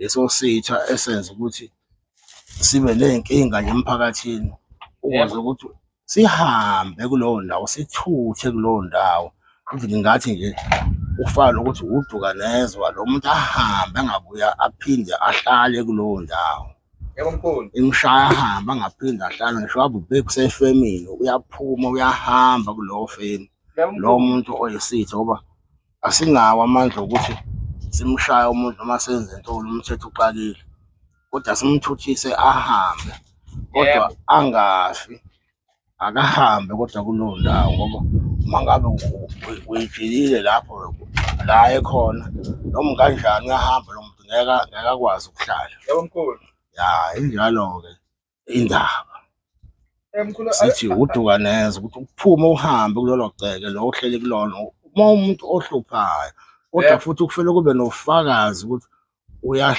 Leso sitha esenza ukuthi sibe ney'nkinga nje emphakathini, ukwazi ukuthi sihambe kulowo ndawo, sithuthe kulowo ndawo. Futhi ngingathi nje kufana nokuthi uduka nezwa lo muntu ahambe angabuya aphinde ahlale kulowo ndawo. Yebo mkhulu. Imshaya ahambe angaphinde ahlale ngisho ngabe ubheke usefemini uyaphuma uyahamba kulowo femi. Lowo muntu oyisitha ngoba asinawo amandla okuthi simshaye umuntu noma senze ntoni umthetho uxakile kodwa simthuthise ahambe kodwa angafi akahambe kodwa kuleyo ndawo ngoba uma ngabe uyijikile lapho la ekhona noma kanjani uyahamba lo muntu ngeke ngeke akwazi ukuhlala. Yebo mkhulu. Ya injalo-ke indaba. Mkhulu sithi uduka neze ukuthi uphume uhambe kulolo gceke lo ohleli kulona uma umuntu ohluphayo kodwa futhi kufanele kube nofakazi ukuthi uyahlupha.